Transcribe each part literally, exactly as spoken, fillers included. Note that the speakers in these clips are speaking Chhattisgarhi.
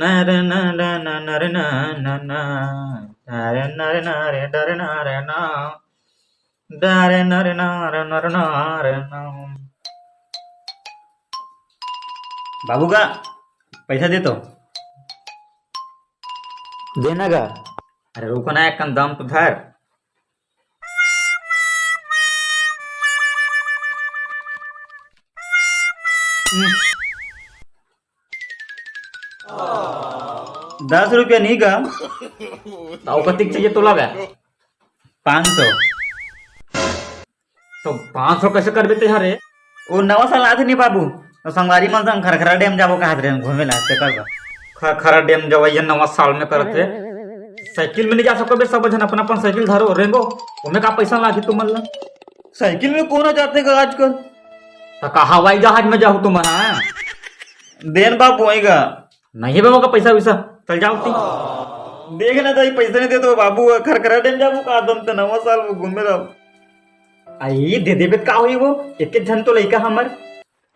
नर नर नर नर ना ना ना। नर नर नर नर नर ना। नर नर नर नर नर ना। बाबू का पैसा दे तो। देना का? अरे रुको ना, एक कन दम तो धर। दस रुपया नहीं गा। तो कतिक चाहिए तोला बे? पाँच सौ। तो पाँच सौ कैसे करबे ते हरे? वो नवा साल आथे नहीं बाबू, तो संगवारी मन संग खरखरा डैम जाबो कहत रहे घूमे ला, तेकर बर। खरखरा डैम जवैया नवा साल में करत रहे। साइकिल में नहीं जा सको बे, सब झन अपन अपन साइकिल धरो रेंगो। ओमे का पैसा लागी तुमन ला? साइकिल में कोन जाथे गा आजकल? त का हवाई जहाज में जाहू तुमन, हाँ? देन बाबू होएगा। नहीं बे, मोका पैसा वैसा, चल जाओ ती। देख ना दाई, पैसा नहीं दे तो बाबू, खरखरा डैम जाबो का दम ते नवा साल वो घूमे रहो। आई दे देबे त का होई वो, एक एक झन तो लइका हमर।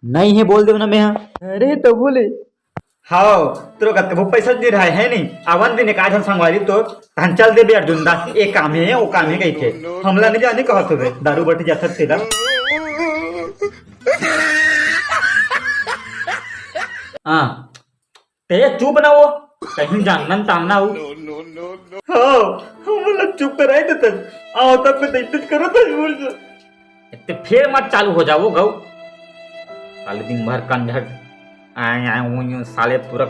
नहीं है बोल देव ना मैं, हाँ। अरे तो बोले। हाव, तोर कतको पैसा दे रहा है नहीं, आवन दिन एक आध झन संगवारी तो, तहन चल देबे अर्जुन दा, एक काम है, वो काम है कहिके। हमला नहीं जाने कहत होबे, दारू बटी जाथत तेला। हाँ, ते चुप ना हो, कहीं जानन तामना हो। हाँ, हमला चुप कराई देतस। आओ तब पे दैतस करो तस बोल जो। ते फेर मत चालू हो जावो गौ। साले दिन भर कंझट आए आए ऊं ऊं साले पूरा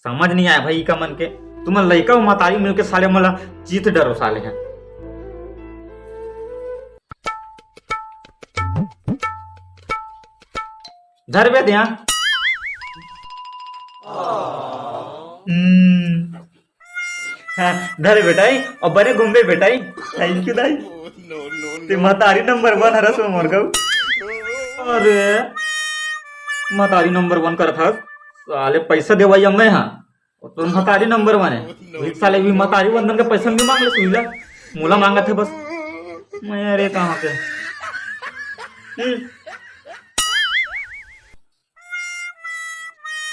समझ नहीं आया भाई का मन के। तुम लइका हो मतारी मिलके साले मला जीत डरो साले हैं। धर बे ध्यान। हम्म। हाँ, धर बेटाई, और बने घूमबे बेटाई। Thank you दाई। ते महतारी नंबर वन हरस में मोर गऊ। अरे, महतारी नंबर वन करत हस। साले पैसा देवइया मैं हाँ। और तो महतारी नंबर वन है। वही साले भी महतारी वंदन का पैसा भी मांग ले सुईला। मोला मांगत है बस। मैं अरे कहाँ पे? हम्म।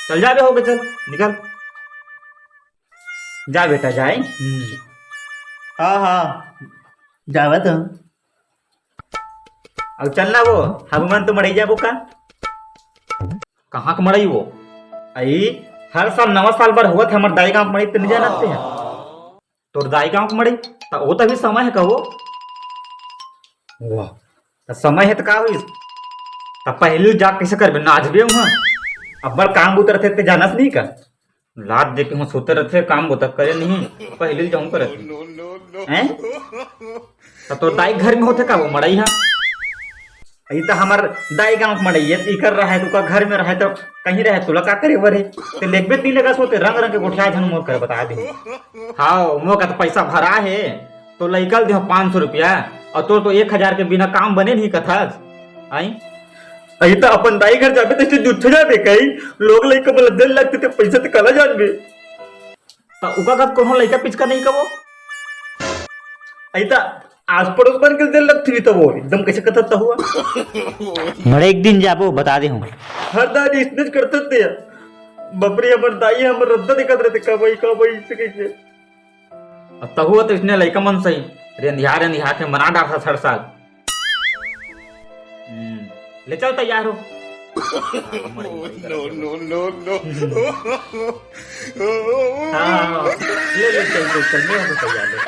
चल जा बे, हो के चल, निकल। जा बेटा, जाए। हम्म। हाँ, हाँ, जावत हूँ। अब चल ना वो, हम मन तो मड़ई जाबो का? कहाँ के मड़ई वो? आई, हर साल नवा साल बर होवत, हमर दाई गाँव के मड़ई ते नहीं जानत ते हैं? तोर दाई गाँव के मड़ई, त ओ तभी समय है कहो। वाह, त समय है त का होइस? त पहली जा कैसे करबे, नाचबे उहाँ? अब्बड़ काम बुत रथे ते जानस नहीं का? लात दे के हम सोते रथे, काम बुता करे नहीं, पहली जाऊँ करत। हैं? त तोर दाई घर में होथे का वो मड़ई हा? ई त हमर दाई गाँव के मड़ई है, इकर रहे त ओकर घर में रहे त कहीं रहे, तोला का करे बरे? ते लेगबे ती लेगा सोते, रंग रंग के गोठिया झन मोर कर बता दे। हाँ, मोर का त पैसा भरा है, तो लइका ल देहो पाँच सौ रुपया, और तोर तो एक हजार के बिना काम बने नहीं कथस। आई? अई त अपन दाई घर जाबे त जूठे जाबे कई, लोग लइका मन ल देर लगते ते पैसा ते कला जानबे। त ओकर घर कोनो लइका पिचका नहीं कबो? अई त आस पड़ोस मन के देर लगती भी तबो, एकदम कैसे कथत हुआ। मड़े एक दिन जाबो, बता दे हूँ। हर दाई इसने करते थे। बपरी हमर दाई हमर रद्दा दिखत रहते, कबई, कबई, इसे कैसे? अब तहु तो इसने लइका मन सही, रेंधिया, रेंधिया के मना डारथस हर साल। हम्म, ले चल तैयार हो। No, no, no, no। हाँ, हाँ, हाँ। ले, ले, चल, चल, चल, मैं तो तैयार हूँ।